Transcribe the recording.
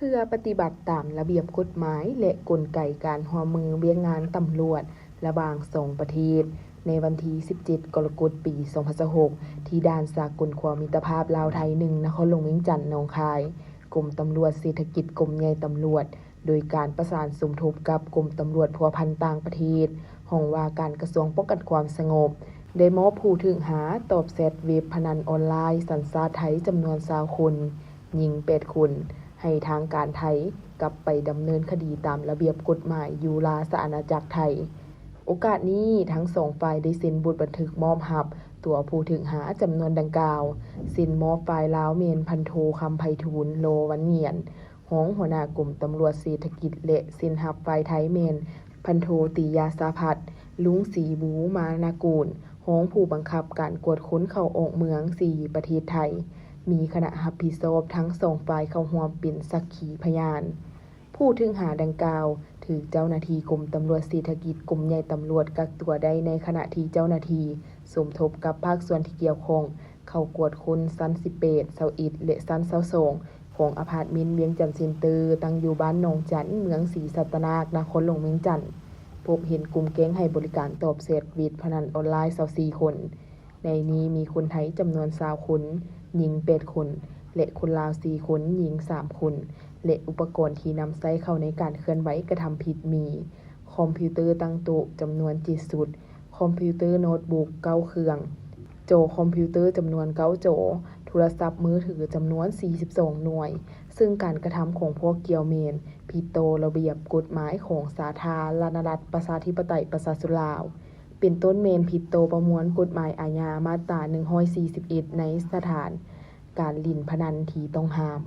ເພື່ອປະຕິບັດຕາມລະບຽບກົດໝາຍ ແລະ ກົນໄກການຮ່ວມມືວຽກງານຕຳຫຼວດລະຫວ່າງສອງປະເທດ, ໃນວັນທີສິບເຈັດ ກໍລະກົດ ປີສອງພັນຊາວຫົກ ທີ່ດ່ານສາກົນຂົວມິດຕະພາບລາວໄທໜຶ່ງ ນະຄອນຫຼວງວຽງຈັນ ໜອງຄາຍ, ກົມຕຳຫຼວດເສດຖະກິດ ກົມໃຫຍ່ຕຳຫຼວດ ໂດຍການປະສານສົມທົບກັບກົມຕຳຫຼວດພົວພັນຕ່າງປະເທດ, ຫ້ອງວ່າການກະຊວງປ້ອງກັນຄວາມສະຫງົບ ໄດ້ມອບຜູ້ຖືກຫາຕອບແຊັດເວັບພະນັນອອນລາຍສັນຊາດໄທຈຳນວນຊາວຄົນ, ຍິງແປດຄົນ, ໃຫ້ທາງການໄທກັບໄປດຳເນີນຄະດີຕາມລະບຽບກົດໝາຍຢູ່ລາຊະອານາຈັກໄທ. ໂອກາດນີ້, ທັງສອງຝ່າຍໄດ້ເຊັນບົດບັນທຶກມອບຮັບຕົວຜູ້ຖືກຫາຈຳນວນດັ່ງກ່າວ, ເຊັນມອບຝ່າຍລາວແມ່ນພັນໂທ ຄຳໄພທູນ ໂລວັນງຽນ ຮອງຫົວໜ້າກົມຕຳຫຼວດເສດຖະກິດ ແລະ ເຊັນຮັບຝ່າຍໄທແມ່ນພັນໂທ ຕີຢາສາພັດ ລຸງສີບູມານາກູນ ຮອງຜູ້ບັງຄັບການກວດຄົນເຂົ້າອອກເມືອງສີ່ປະເທດໄທ, ມີຄະນະຮັບຜິດຊອບທັງສອງຝ່າຍເຂົ້າຮ່ວມເປັນສັກຂີພະຍານ. ຜູ້ຖືກຫາດັ່ງກ່າວ ຖືກເຈົ້າໜ້າທີ່ກົມຕຳຫຼວດເສດຖະກິດ ກົມໃຫຍ່ຕຳຫຼວດກັກຕົວໄດ້ໃນຂະນະທີ່ເຈົ້າໜ້າທີ່ສົມທົບກັບພາກສ່ວນທີ່ກ່ຽວຂ້ອງ ເຂົ້າກວດຄົ້ນຊັ້ນສິບແປດ, ຊາວເອັດ ແລະ ຊັ້ນຊາວສອງ ຂອງອາພາດເມັນວຽງຈັນເຊັນເຕີ ຕັ້ງຢູ່ບ້ານໜອງຈັນ ເມືອງສີສັດຕະນາກ ນະຄອນຫຼວງວຽງຈັນ, ພົບເຫັນກຸ່ມແກ້ງໃຫ້ບໍລິການຕອບແຊັດເວັບພະນັນອອນລາຍຊາວສີ່ຄົນ. ໃນນີ້ມີຄົນໄທຈຳນວນຊາວຄົນ, ຍິງແປດຄົນ ແລະ ຄົນລາວສີ່ຄົນ, ຍິງສາມຄົນ ແລະ ອຸປະກອນທີ່ນຳໃຊ້ເຂົ້າໃນການເຄື່ອນໄຫວກະທຳຜິດມີ ຄອມພິວເຕີຕັ້ງໂຕະຈຳນວນເຈັດຊຸດ, ຄອມພິວເຕີໂນດບຸກເກົ້າເຄື່ອງ, ຈໍຄອມພິວເຕີຈຳນວນເກົ້າຈໍ, ໂທລະສັບມືຖືຈຳນວນສີ່ສິບສອງໜ່ວຍ, ເຊິ່ງການກະທຳຂອງພວກກ່ຽວແມ່ນຜິດຕໍ່ລະບຽບກົດໝາຍຂອງສາທາລະນະລັດ ປະຊາທິປະໄຕ ປະຊາຊົນລາວ, ເປັນຕົ້ນແມ່ນຜິດຕໍ່ປະມວນກົດໝາຍອາຍາມາດຕາໜຶ່ງຮ້ອຍສີ່ສິບເອັດ ໃນສະຖານການຫຼິ້ນພະນັນທີ່ຕ້ອງຫ້າມ.